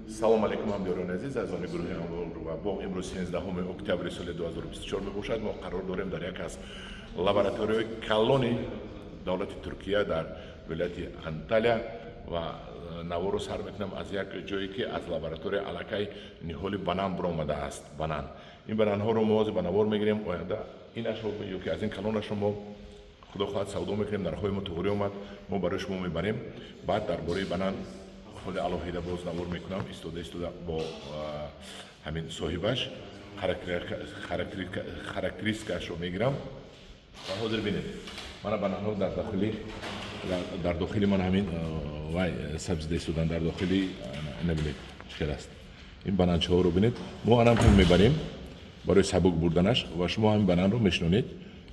Салом алейкум, ҳамдиёрони азиз, аз они гурӯҳи Амвол ва боғ. Имрӯз 13 октябри соли 2024 мебошад. Мо қарор дорем дар як аз лабораторияҳои калони давлати Туркия дар вилояти Анталия ва наворо сар мекунам аз як ҷое, ки аз лаборатория аллакай ниҳоли банан баромадааст. Банан, ин бананҳоро мо ҳозир ба навор мегирем. Оянда инашро ё ки аз ин калонашро мо, худо хоҳад, савдо мекунем. Нархҳои мо туғрӣ омад, мо барои шумо мебарем. Баъд дар бораи банан ҳоли алоҳида боз навор мекунам, истода истода бо ҳамин соҳибаш характеристикаашро мегирам. Ва ҳозир бинед, мана бананҳо дар дохили ман ҳамин вай сабзида истодан дар дохили. Набинед, чӣ хел аст ин бананчаҳоро. Бинед, мо анам мебарем барои сабук бурданаш ва шумо ҳамин бананро мешинонед.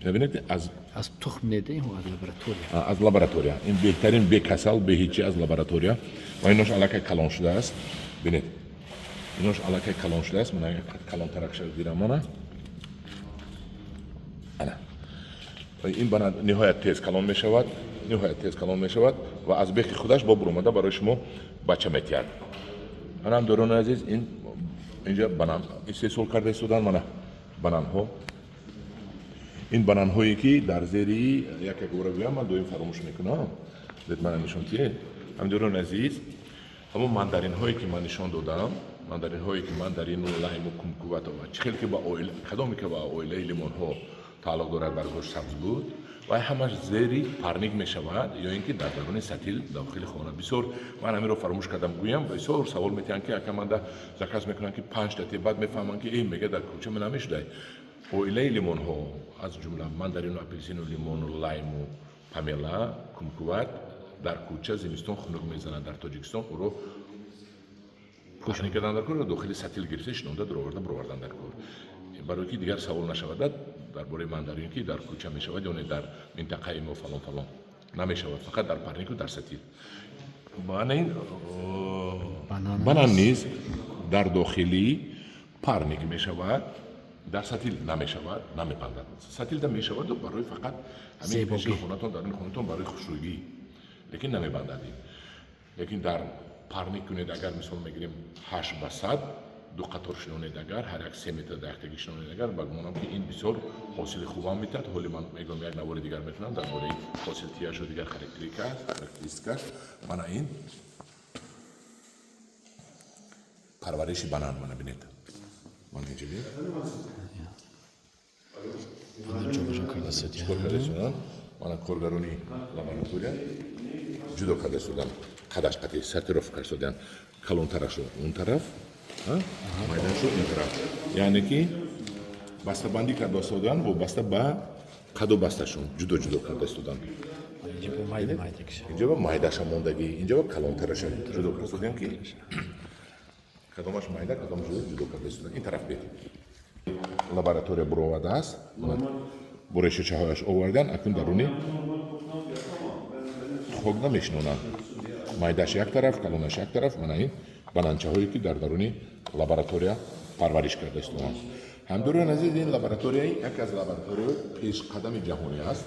Бинед, аз аз тухм недем, аз лаборатория. Аз лаборатория. Ин беҳтарин, бекасал, беҳичи, аз лаборатория. Ва инош аллакай калон шудааст. Бинед, инош аллакай калон шудааст. Мана, калонтаракша дирам. Мана, ана ин банан ниҳоят тез калон мешавад, ниҳоят тез калон мешавад ва аз бехи худаш бо буромада барои шумо бача метиҳад. Ана, ҳамдорони азиз, ин инҷа банан истеҳсол карда истодан. Мана бананҳо, ин бананҳое, ки дар зери як як бора гӯям, ман доим фаромӯш мекунам. Бед, мана нишон тиед. Ҳамдорони азиз, ҳамон мандаринҳое, ки ман нишон додам, мандаринҳое, ки мандарину, лайму, кумкуват ва чӣ хел ки ба оила, кадоме ки ба оилаи лимонҳо тааллуқ дорад, баргош сабз буд ва ҳамаш зери парник мешавад ё ин ки дар даруни сатил дохили хона. Бисёр ман ҳаминро фаромӯш кардам гӯям. Бисёр савол метиҳанд, ки ака, манда заказ мекунанд, ки панҷта те. Баъд мефаҳманд, ки э, мега, дар кӯча намешудай. Оилаи лимонҳо, аз ҷумла мандарину, апелсину, лимону, лайму, помела, кумкуват, дар кӯча зимистон хунук мезанад. Дар Тоҷикистон ӯро пӯшонӣ кардан дар кор, дохили сатил гирифта, шинонда, дуроварда, буровардан дар кор, барои ки дигар савол нашавад дар бораи мандарин, ки дар кӯча мешавад ё не. Дар минтақаи мо фалон фалон намешавад, фақат дар парнику, дар сатил. Мана ин банан низ дар дохили парник мешавад, дар сатил намешавад, намепандад. Сатилда мешаваду барои фақат ҳамин пеши хонатон, дар хонатон, барои хушрӯйӣ, лекин намебандад. Лекин дар парник кунед агар, мисол мегирем, 8 ба 100 ду қатор шинонед агар, ҳар як 3 метр дар яктагӣ шинонед агар, ба гумонам, ки ин бисёр ҳосили хубам метиҳад. Ҳоли ман мегӯям, як навори дигар мекунам дар бораи ҳосилтияшу дигар характеристикаш. Мана ин парвариши банан. Мана бинед, мана инҷа бинед. Чикор карда истоданд? Мана, коргарони лаборатория ҷудо карда истоданд, қадаш қати сортировка карда истоданд: калонтарашу он тараф, майдашу ин тараф, яъне ки бастабандӣ карда истоданд, вобаста ба қаду басташон ҷудо ҷудо карда истоданд. Инҷа ба майдаша мондагӣ, инҷа ба калонтараша ҷудо карда истоданд, ки кадомаш майда, кадомаш ҷудо карда истоданд. Ин тараф бед, лаборатория буровардааст, бурешачаҳояш овардан. Акнун даруни хок намешинонанд: майдаш як тараф, калонаш як тараф. Мана ин бананчаҳое, ки дар даруни лаборатория парвариш карда истоданд. Ҳамдорони азиз, ин лаборатория яке аз лабораторияҳои пешқадами ҷаҳонӣ аст.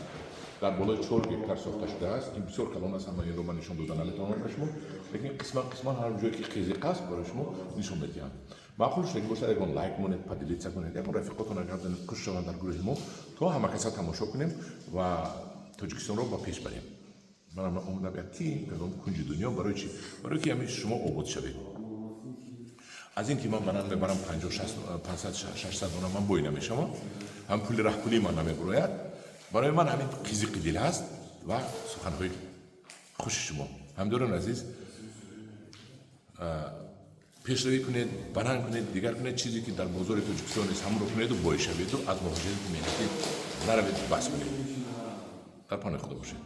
Дар болои 4 гектар сохта шудааст. Ин бисёр калон аст, ҳама инро ман нишон дода наметавонам ба шумо, лекин қисман қисман ҳар ҷое ки қизиқ аст, барои шумо нишон медиҳам. Маъқул шудаги бошад, ягон лайк монед, поделиться кунед, ягон рафиқотон гап занед, хуш шаванд дар гурӯҳи мо, то ҳама каса тамошо кунем ва Тоҷикистонро ба пеш барем. Манам омадам як ки кадом кунҷи дунё. Барои чи? Барои ки ҳамин шумо обод шавед. Аз ин ки ман банан мебарам 50, 500, 600 дона, ман бой намешавам, ҳам пули раҳпулии ман намебурояд. Барои ман ҳамин қизиқи дил ҳаст ва суханҳои хуши шумо. Ҳамдорон азиз, пешравӣ кунед, банан кунед, дигар кунед, чизе ки дар бозори Тоҷикистон нест, ҳамонро кунеду бой шаведу аз муҳоҷирати меҳнатӣ наравед, бас кунед. Дар паноҳи Худо бошед.